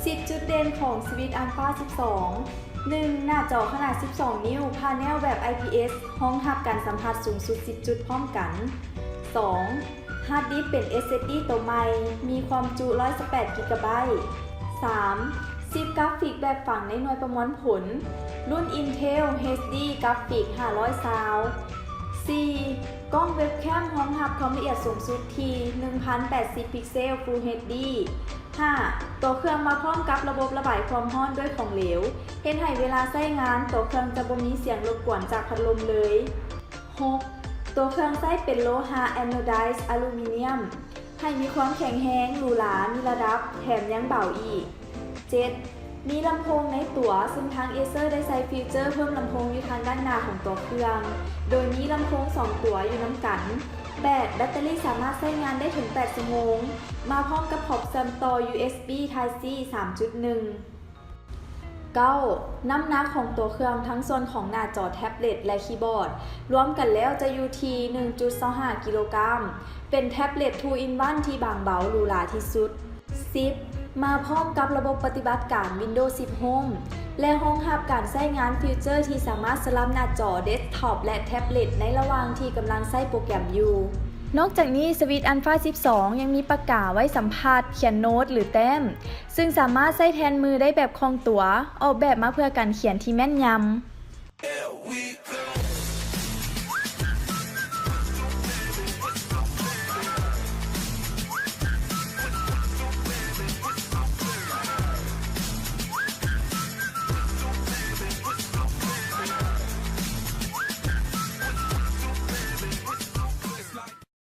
ສິບຈຸດເດັ່ນຂອງ Switch Alpha ສິບສອງ. ໜຶ່ງ ໜ້າຈໍຂະໜາດສິບສອງນິ້ວ ພາແນວແບບ ໄອພີເອັສ ຮອງຮັບການສຳຜັດສູງສຸດສິບຈຸດພ້ອມກັນ. ສອງ ຮາດດິສເປັນ ເອສເອສດີ ໂຕໃໝ່ ມີຄວາມຈຸ ຮ້ອຍສິບແປດ ກິກະໄບ. ສາມ ຊິບກຣາຟິກແບບຝັງໃນໜ່ວຍປະມວນຜົນ ລຸ້ນ Intel ເອສດີ ກຣາຟິກ ຫ້າຮ້ອຍຊາວ. ສີ່ ກ້ອງເວັບແຄມຮອງຮັບຄວາມລະອຽດສູງສຸດທີ່ ໜຶ່ງພັນແປດສິບ ພິກເຊວ Full ເອສດີ. ຫ້າ ຕົວເຄື່ອງມາພ້ອມກັບລະບົບລະບາຍຄວາມຮ້ອນດ້ວຍຂອງເຫຼວ, ເຮັດໃຫ້ເວລາໃຊ້ງານຕົວເຄື່ອງຈະບໍ່ມີສຽງລົບກວນຈາກພັດລົມເລີຍ. ຫົກ ຕົວເຄື່ອງໃຊ້ເປັນໂລຫະ Anodized Aluminium ໃຫ້ມີຄວາມແຂງແຮງ, ຫຼູຫຼາ, ມີລະດັບ, ແຖມຍັງເບົາອີກ. ເຈັດ ມີລຳໂພງໃນຕົວ, ຊຶ່ງທາງ Acer ໄດ້ໃສ່ຟີເຈີເພີ່ມລຳໂພງຢູ່ທາງດ້ານໜ້າຂອງຕົວເຄື່ອງ, ໂດຍມີລຳໂພງສອງຕົວຢູ່ນຳກັນ. ແປດ ແບັດເຕີຣີສາມາດໃຊ້ງານໄດ້ເຖິງແປດຊົ່ວໂມງ, ມາພ້ອມກັບພອດເຊື່ອມຕໍ່ ຢູເອສບີ Type-C ສາມຈຸດໜຶ່ງ. ເກົ້າ ນ້ຳໜັກຂອງຕົວເຄື່ອງທັງສ່ວນຂອງໜ້າຈໍແທັບເລັດ ແລະ ຄີບອດ ລວມກັນແລ້ວຈະຢູ່ທີ່ ໜຶ່ງຈຸດສອງຫ້າ ກິໂລກຣາມ, ເປັນແທັບເລັດ Two in One ທີ່ບາງເບົາ, ຫຼູຫຼາທີ່ສຸດ. ສິບ ມາພ້ອມກັບລະບົບປະຕິບັດການ Windows ສິບ Home ແລະ ຮອງຮັບການໃຊ້ງານຟີເຈີທີ່ສາມາດສະຫຼັບໜ້າຈໍເດັສທັອບ ແລະ ແທັບເລັດໃນລະຫວ່າງທີ່ກຳລັງໃຊ້ໂປຣແກຣມຢູ່. ນອກຈາກນີ້ Switch Alpha ສິບສອງ ຍັງມີປາກກາໄວ້ສຳຜັດ, ຂຽນໂນ້ດ ຫຼື ແຕ້ມ, ຊຶ່ງສາມາດໃຊ້ແທນມືໄດ້ແບບຄ່ອງຕົວ, ອອກແບບມາເພື່ອການຂຽນທີ່ແມ່ນຍຳ.